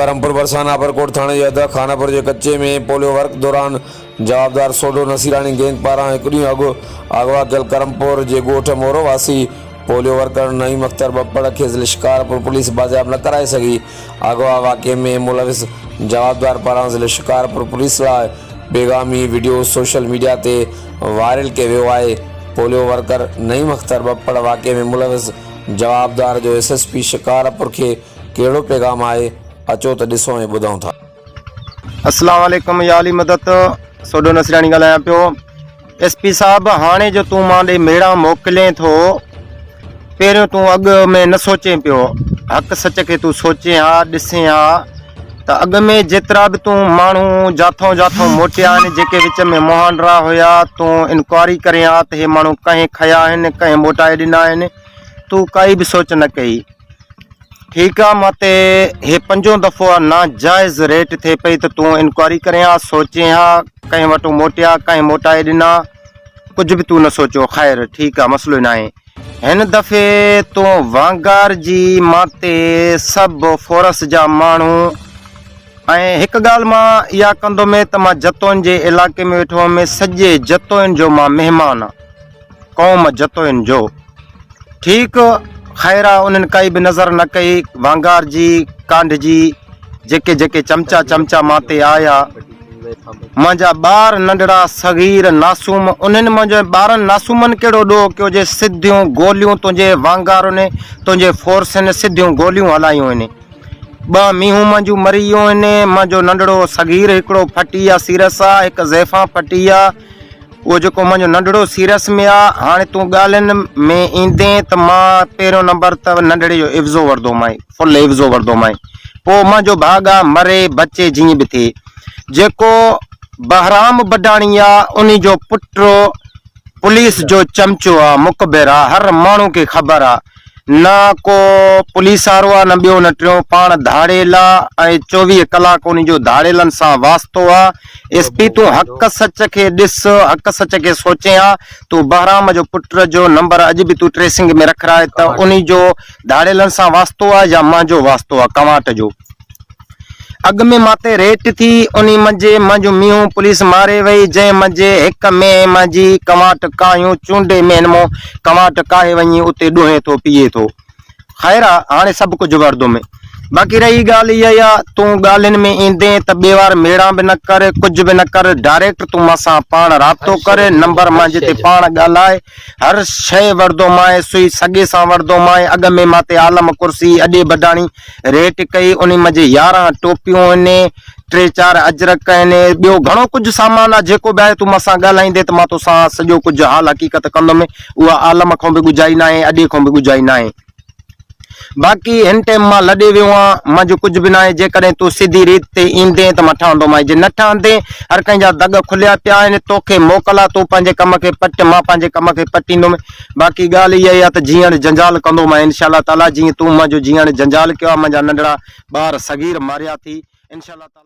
ڪرمپور ڀرسان آبرڪوٽ ٿاڻي جي حد خانپور جي ڪچي ۾ پوليو ورڪ دوران جوابدار سوڍو نصيراڻي گينگ پاران هڪ ڏينهن اڳ اغوا ڪيل ڪرمپور جي ڳوٺ مورو واسي پوليو ورڪر نعيم اختر ٻپڙ کي ضلعي شڪارپور پوليس بازياب نه ڪرائي سگهي. اغوا واقعي ۾ ملوث جوابدار پاران ضلعي شڪارپور پوليس لاء پيغامي وڊيو سوشل ميڊيا تي وائرل ڪيو ويو آهي. پوليو ورڪر نعيم اختر ٻپڙ واقعي ۾ ملوث جوابدار جو ايس ايس پي شڪارپور کي ڪهڙو پيغام آهي اچو ته ڏسون ۽ ٻڌون ٿا. اسلام عليڪم يا علي مدد سوڍو نصرياڻي ڳالهايان پيو ايس پي صاحب هاڻي جو تون مان ڏي ميڙا موڪلين ٿو پهريون تون اڳ ۾ نه سوچين پيو حق سچ کي تون سوچين ها ڏسين ها ته اڳ ۾ جيترا به تون ماڻهو جاٿون جاٿون موٽيا آهن جيڪي وچ ۾ مهانڊرا هيا تون انڪوائري ڪرين ها ته هي ماڻهو ڪنهن کنيا آهن ڪنهن موٽائي ڏنا آهن تون ڪائي به سوچ نه ڪئي ٺيڪ آ مان تي هي پنجون دفعو آ ناجائز ريٽ ٿئي پئي ته تون انڪوائري ڪرين ها سوچين ها ڪنهن وٽون موٽيا ڪنهن موٽائي ڏنا ڪجهه به تون نه سوچيو خير ٺيڪ آ مسئلو ئي ناهي هن دفعي تون وانگار جي مان تي سڀ فورس جا ماڻهو ۽ هڪ ڳالهه مان اها ڪندو مين ته مان جتوئين جي علائقي ۾ ويٺو هئم سڄي جتوئين جو مان مهمان آ قوم جتوئين جو ٺيڪ خير آ انهن ڪائي به نظر نه ڪئي وانگار جي ڪانڍ جي جيڪي جيڪي چمچا چمچا مان تي آيا منهنجا ٻار ننڍڙا صغير ناسوم انهن منهنجي ٻارن ناسومن ڪهڙو ڏوهه ڪيو جي سڌيون گوليون تنهنجي وانگارن تنهنجي فورسن سڌيون گوليون هلايون آهن ٻه مينهون منهنجون مري ويون آهن منهنجو ننڍڙو صغير هڪڙو ڦٽي آ سيرس آ هڪ زيفان ڦٽي آ اهو جيڪو منهنجو ننڍڙو سيريس ۾ آ، هاڻي تون ڳالهين ۾ ايندين ته مان پهريون نمبر ته ننڍڙي جو عيوضو وٺندومانء، فل عيوضو وٺندومانء، پوء منهنجو ڀاڳ آ، مري بچي جيئن به ٿئي. جيڪو بهرام بڊاڻي آ، انهي جو پٽ پوليس جو چمچو آ، مخبر آ، هر ماڻهو کي خبر آ. نه ڪو پوليس وارو آ نه ٻيو نه ٽيون پاڻ ڌاڙيل آ ۽ 24 ڪلاڪ انهي جو ڌاڙيلن سان واسطو آ ايس پي تون حق سچ کي ڏس حق سچ کي سوچين ها تون بهرام جو پٽ جو نمبر اڄ به تون ٽريسنگ ۾ رکرائي ته انهي جو ڌاڙيلن سان واسطو آ يا مانجو واسطو آ ڪنواٽ جو. اڳ ۾ ماتي ريٽ ٿي، انهي منجهه منهنجون مينهون پوليس ماري وئي، جنهن منجهه هڪ مينهن منهنجي ڪنواٽ ڪاهيون، چونڊي مينهن مون ڪنواٽ ڪاهي وڃي اتي ڏوهين ٿو پيئي ٿو. خير آ، هاڻي سڀ ڪجهه وردم. باقي رهي ڳالهه اها ئي آ، تون ڳالهين ۾ ايندين ته ٻي وار ميڙان به نه ڪر، ڪجهه به نه ڪر، ڊائريڪٽ تون مان سان پاڻ رابطو ڪر، نمبر منهنجي تي پاڻ ڳالهاء، هر شيء وردومانء، سوئي سڳي سان وردومانء، اڳ ۾ مان تي عالم ڪرسي، اڏي بڊاڻي، ريٽ ڪئي، انهي منجهه 11 ٽوپيون هن، ٽي چار اجرڪ هن، ٻيو گهڻو ڪجهه سامان آ، جيڪو به آهي تون مان سان ڳالهائيندين ته مان توسان سڄو ڪجهه حال حقيقت ڪندم، اها عالم کان به ڳجهائي ناهي، اڏي کان به ڳجهائي ناهي. باقي هن ٽيم مان لڏي ويو آهيان، منهنجو ڪجهه به ناهي، جيڪڏهن تون سڌي ريت تي ايندين ته مان ٺهندومانء، جي نه ٺهندين، هر ڪنهن جا دڳ کليا پيا آهن، توکي موڪل آ، تون پنهنجي ڪم کي پٽ، مان پنهنجي ڪم کي پٽيندم، باقي ڳالهه اها ئي آ ته جيئڻ جنجال ڪندومانء، انشاء الله تعاليٰ، جيئن تون منهنجو جيئڻ جنجال ڪيو آ، منهنجا ننڍڙا ٻار صغير ماريا ٿي، انشاء الله تعاليٰ.